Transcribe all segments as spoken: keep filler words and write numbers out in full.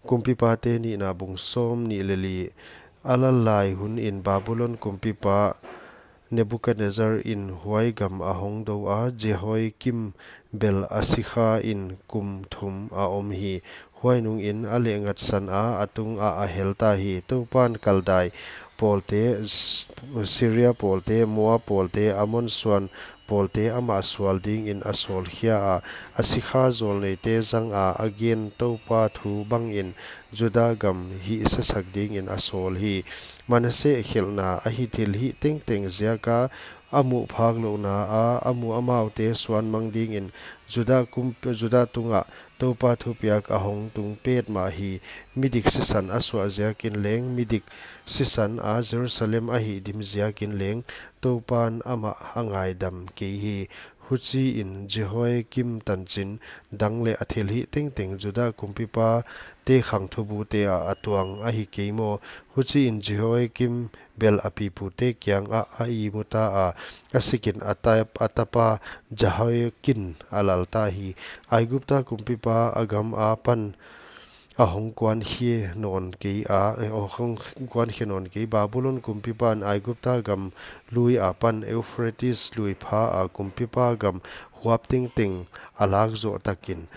Kumpipate Nihna bung sawmnih leh li. A lal lai hun in Babulon kumpipa Nebukadnezzar in huai gam a hong dou a, Jehoiakim bel a sikha in kum thum a om hi. Huai nung in a lehngatsan a, a tung ah a hel ta hi. Toupan Kaldai pawlte, S-, Siria pawlte, Moab pawlte, Amon suan pawlte amah sual ding in a sawlkhia a, a sikha zawlneite zang a, a gen Toupa thu bang in Juda gam hihsasak ding in a sawl hi. Manasseh khelhna a hih thilhih tengteng ziak a, a muh phak louhna a, a mu amaute suan mang ding in Juda kum, Juda tung ah Toupa thupiak a hong tung petmah hi. Midik sisan a suah ziak in leng, midik sisan a Jerusalem a hihdim ziak in leng, Toupan amah a ngaidam kei hi. Huchi in Jehoiakim tanchin dang leh a thilhih tengteng Juda kumpipate khangthubute ah a tuang ahi kei maw? Huchi in Jehoiakim bel a pipute kiang ah a ihmu ta a, a sik in a tap, a tapa Jehoiakin a lal ta hi. Aigupta kumpipa a gam a pan a hong kuankhia nawn kei a, eh, a hong kuankhia nawn kei. Babulon kumpipan Aigupta gam lui a pan Euphrates lui pha a kumpipa gam huap tengteng a lak zoh tak in,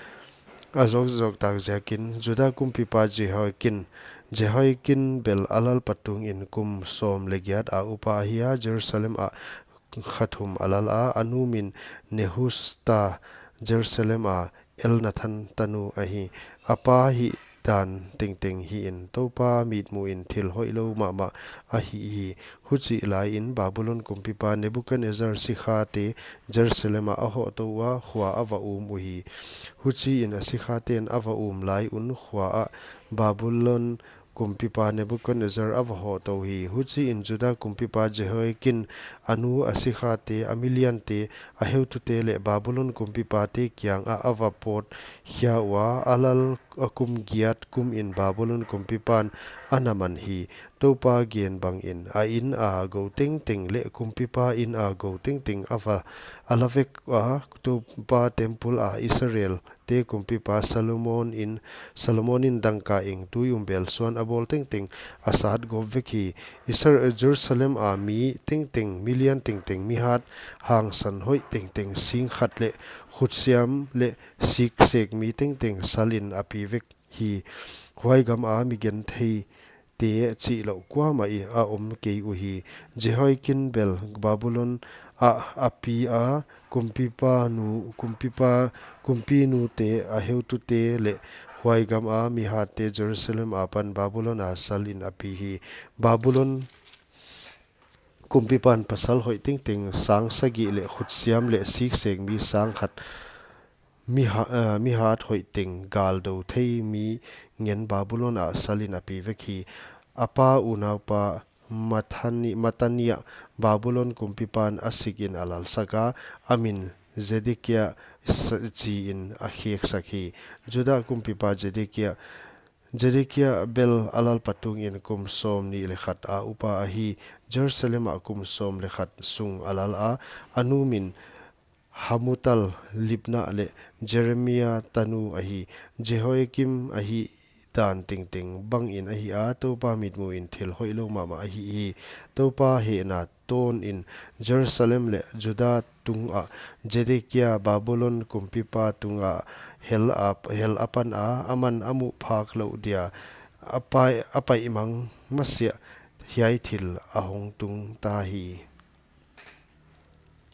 a zok zok tak ziak in, Juda kumpipa Jehoiakin, Jehoiakin bel a lal patung in kum sawm leh giat a upa ahi a, Jerusalem ah kha thum a lal a, a nu min Nehusta, Jerusalem a Elnathan tanu ahi. A pa hihdan tengteng hih in, Toupa mitmuh in thil hoihlou mahmah a hih hi. Huchih lai in Babulon kumpipa Nebukadnezzar sikhate Jerusalem ah a hoh tou ua, khua a va um uhi. Huchi in a sikhaten a va um lai un khua ah Babulon kumpipa Nebukadnezzar a va hoh tou hi. Huchi in Juda kumpipa Jehoiakin, a nu, a sikhate, a miliante, a heutute leh Babulon kumpipate kiang ah a va pawt khia ua, a lal a kum giat kum in Babulon kumpipan a na man hi. Toupa gen bang in, a inn a gou tengteng leh kumpipa inn a gou tengteng a va a la vek a, Toupa temple a Israel te kumpipa Solomon in, Solomon in dangka eng tui um bel suan a bawl tengteng a sat gawp vek hi. Isar-, Jerusalem a mi tengteng, milian tengteng, mihat hangsan hoih tengteng, sing khat leh khutsiam leh siksek mi tengteng sal in a pi vek hi. Huai gam a mi genthei te chihlouh kuamah a om kei uhi. Jehoiakin bel Babulon ah a pi a, kumpipa nu, kumpipa, kumpinute, a heutute leh huai gam a mihatte Jerusalem a pan Babulon a sal in a pi hi. Babulon kumpipan pasal hoih tengteng sang sagih leh khutsiam leh siksek mi sang khat, miha-, eh, mihat hoih teng galdou thei mi ngen Babulon ah sal in a pi vek hi. A pa unaupa Mathani-, Matania Babulon kumpipan a sik in a lalsak a, a min Zedekia sa-, chi in a kheksak hi. Juda kumpipa Zedekia, Zedekia bel a lal patung in kum sawmnih leh khat a upa ahi. Jerusalem ah kum sawm leh khat sung a lal a, a nu min Hamutal, Libna leh Jeremia tanu ahi. Jehoiakim a hihdan tengteng bang in ahi a, Toupa mitmuh in thil hoihlou mahmah a hih hi. Toupa hehna tawn in Jerusalem leh Juda tung ah Zedekia Babulon kumpipa tung ah hel a, hel a pan a, aman a muh phak louh dia a pai, a paih mang masiah hiai thil a hong tung ta hi.